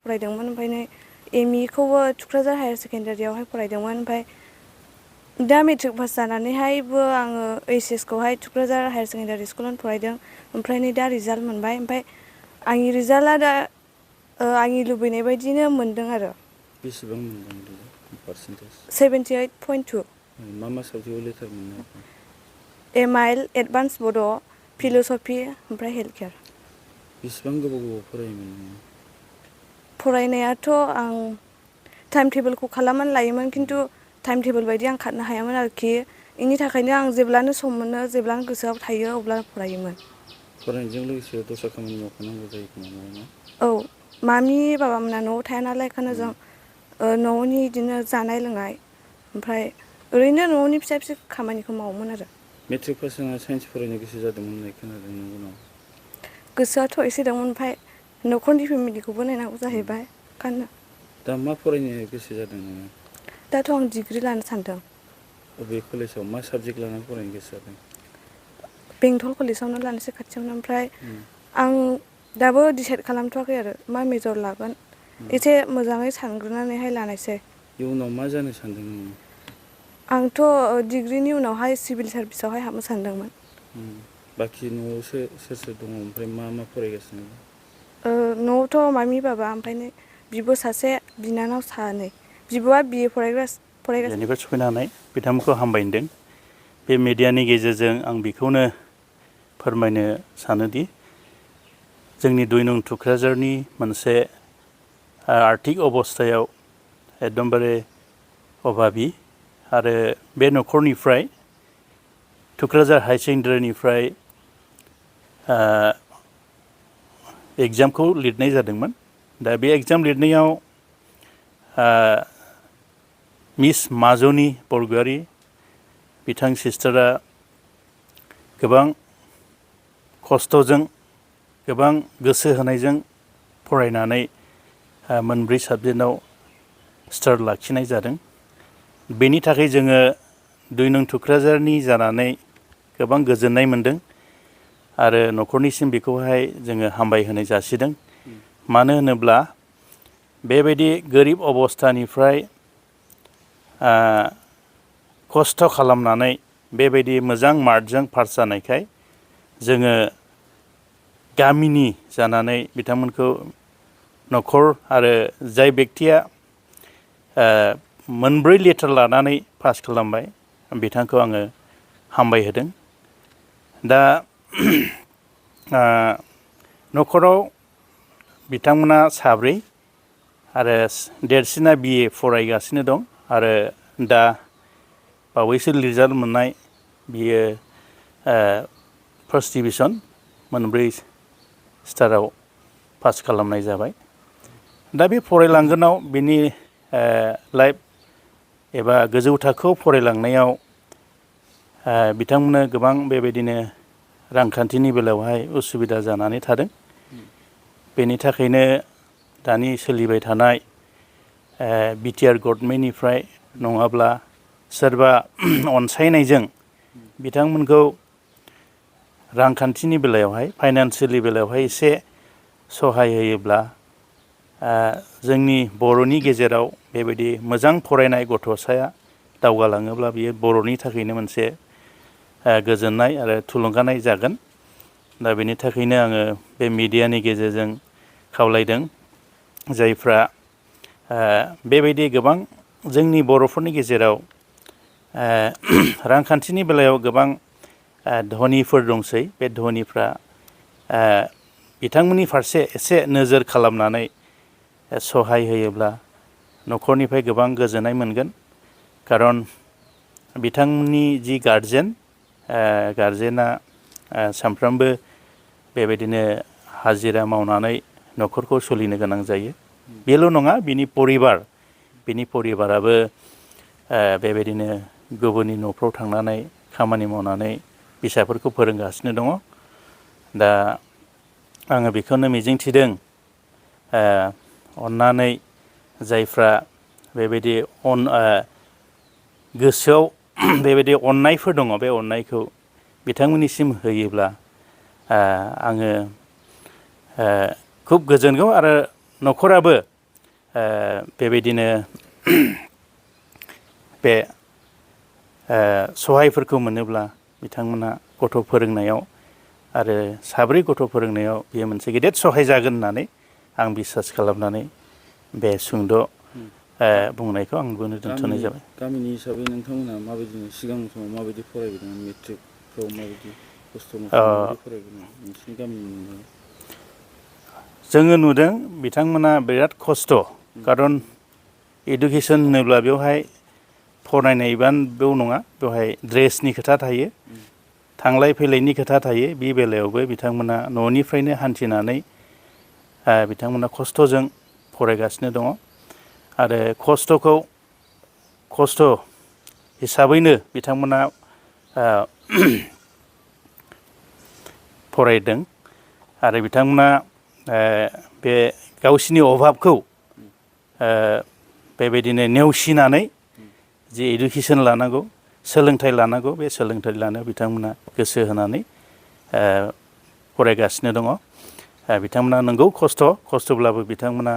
फरायदोंमोन ओमफ्राय नै एम इ खौबो थुक्राझार हायार सेकेन्डारियावहाय फरायदोंमोन ओमफ्राय दा मेट्रिक पास जानानैहायबो आङो ओइस एस खौहाय थुक्राझार हायार सेकेन्डारि स्कुलावनो फरायदों ओमफ्राय नै दा रिजाल्ट मोनबाय ओमफ्राय आंनि रिजाल्टआ दा आंनि लुबैनाय बायदिनो मोनदों आरो बेसेबां मोनदों पार्सेन्टेज 78.2 मा साबजेक्टआव लेटार मोननो एम आइ एल एडभान्स बड' फिल'सफि ओमफ्राय हेल्थ केयार बेसेबां गोबाव फरायोमोन फरायनायाथ' आं टाइम टेबोलखौ खालामनानै लायोमोन खिन्थु टाइम टेबोल बायदि आं खारनो हायामोन आरोखि बेनि थाखायनो आं जेब्लानो सम मोनो जेब्लानो गोसोआव थायो अब्लानो फरायोमोन फरायनायजों लोगोसे दस्रा खामानि मावफानांगौ जायो खोमा ना औ मामि बाबामोना न'आव थाया नालाय बेखायनो जों न'नि बिदिनो जानाय लोंनाय ओमफ्राय ओरैनो न'नि फिसा फिसौ खामानिखौ मावोमोन आरो मेट्रिक पास जाना साइन्स फरायनो गोसो जादोंमोन होननाय खोनादों नंगौ नामा गोसोआथ' एसे दंमोन ओमफ्राय न'खरनि फेमिलिखौबो नायनांगौ जाहैबाय ओंखायनो दा मा फरायनो गोसो जादों नोङो दाथ' आं डिग्रि लानो सानदों बबे कलेजाव मा साबजेक्ट लानानै फरायनो गोसो जादों बेंटल कलेजावनो लानोसै खाथियावनो ओमफ्राय आं दाबो डिसाइद खालामथ'वाखै आरो मा मेजर लागोन एसे मोजाङै सानग्रोनानैहाय लानायसै इयुनाव मा जानो सानदों नोङो आंथ' डिग्रिनि उनावहाय सिभिल सार्भिसावहाय हाबनो सानदोंमोन बाखि न'आवसो सोर सोर दङ ओमफ्राय मा फरायगासिनो न'आवथ' मामि बाबा ओमफ्राय बिब' सासे बिनानाव सानै बिब'आ बिए फरायगासिनो जेनिफ्राय सफैनानै बिथांमोनखौ हामबाय होनदों बे मिडियानि गेजेरजों आं बेखौनो फोरमायनो सानोदि जोंनि 2 नं थुक्राझारनि मोनसे आर्थिक अबस्थायाव एकदमबारे अभाबि आरो बे न'खरनिफ्राय थुक्राझार हायार सेकेन्डारिनिफ्राय एग्जामखौ लिरनाय जादोंमोन दा बे एग्जाम लिरनायाव मिस माजनि बरगयारि बिथां सिस्टारा गोबां खस्थ'जों गोबां गोसो होनायजों फरायनानै मोनब्रै साबजेक्टआव स्टार लाखिनाय जादों बेनि थाखाय जोङो 2 नं थुक्राझारनि जानानै गोबां गोजोननाय मोनदों आरो न'खरनिसिम बेखौहाय जोङो हामबाय होनाय जासिदों मानो होनोब्ला बेबायदि गोरिब अबस्थानिफ्राय खस्थ' खालामनानै बेबायदि मोजां मार्कजों पास जानायखाय जोङो गामिनि जानानै बिथांमोनखौ न'खर आरो जाय बेक्तिया मोनब्रै लेटार लानानै पास खालामबाय बिथांखौ आङो हामबाय होदों दा न'खराव बिथांमोना साब्रै आरो देरसिना बिए फरायगासिनो दं आरो दा बावैसो रिजाल्ट मोननाय बियो फार्स्ट डिभिसन मोनब्रै स्टाराव पास खालामनाय जाबाय दा बे फरायलांगोनाव बिनि लाइफ एबा गोजौ थाखोआव फरायलांनायाव बिथांमोननो गोबां बेबायदिनो रांखान्थिनि बेलायावहाय उसुबिदा जानानै थादों बेनि थाखायनो दानि सोलिबाय थानाय बिटिआर गभर्नमेन्टनिफ्राय नङाब्ला सोरबा अनसायनायजों बिथांमोनखौ रांखान्थिनि बेलायावहाय फाइनान्सियेलि बेलायावहाय एसे सहाय होयोब्ला जोंनि बर'नि गेजेराव बेबायदि मोजां फरायनाय गथ'साया दावगालाङोब्ला बियो बर'नि थाखायनो मोनसे गोजोननाय आरो थुलुंगानाय जागोन दा बेनि थाखायनो आङो बे मिडियानि गेजेरजों खावलायदों जायफ्रा बेबायदि गोबां जोंनि बर'फोरनि गेजेराव रांखान्थिनि बेलायाव गोबां धनिफोर दंसै बे धनिफ्रा बिथांमोननि फारसे एसे नोजोर खालामनानै सहाय होयोब्ला न'खरनिफ्राय गोबां गोजोननाय मोनगोन खारन बिथांमोननि जि गारजेना सानफ्रोमबो बेबायदिनो हाजिरा मावनानै न'खरखौ सोलिनो गोनां जायो बेल' नङा बिनि परिबाराबो बेबायदिनो गुबुननि न'फ्राव थांनानै खामानि मावनानै फिसाफोरखौ फोरोंगासिनो दङ दा आङो बेखौनो मिजिंथिदों अननानै जायफ्रा बेबायदि गोसोआव बेबायदि अननायफोर दङ बे अननायखौ बिथांमोननिसिम होयोब्ला आङो खुब गोजोनगौ आरो न'खराबो बेबायदिनो बे सहायफोरखौ मोनोब्ला बिथांमोना गथ' फोरोंनायाव आरो साब्रै गथ' फोरोंनायाव बेयो मोनसे गेदेर सहाय जागोन होननानै आं बिसास खालामनानै बे सुंद' बुंनायखौ आं बेयावनो दोनथ'नाय जाबाय। गामिनि हिसाबै नोंथांमोनहा माबायदि सिगां समाव माबायदि फरायबोदोंमोन मेट्रिकफ्राव माबायदि खस्थ' मस्थ' माबायदि फरायबोदोंमोन नोंसिनि गामिनि नुनायाव? जोङो नुदों बिथांमोना बिराद खस्थ' खारन इडुकेसन होनोब्ला बेवहाय फरायनायबाल' नङा बेवहाय ड्रेसनि खोथा थायो, थांलाय फैलायनि खोथा थायो। बे बेलायावबो बिथांमोना न'निफ्रायनो हान्थिनानै बिथांमोना खस्थ'जों फरायगासिनो दङ आरो खस्थ' हिसाबैनो बिथांमोना फरायदों आरो बिथांमोना बे गावसिनि अभाबखौ बेबायदिनो नेवसिनानै जि इडुकेसन लानांगौ, सोलोंथाइ लानांगौ, बे सोलोंथाइ लानायाव बिथांमोना गोसो होनानै फरायगासिनो दङ। बिथांमोना नंगौ खस्थ'ब्लाबो बिथांमोना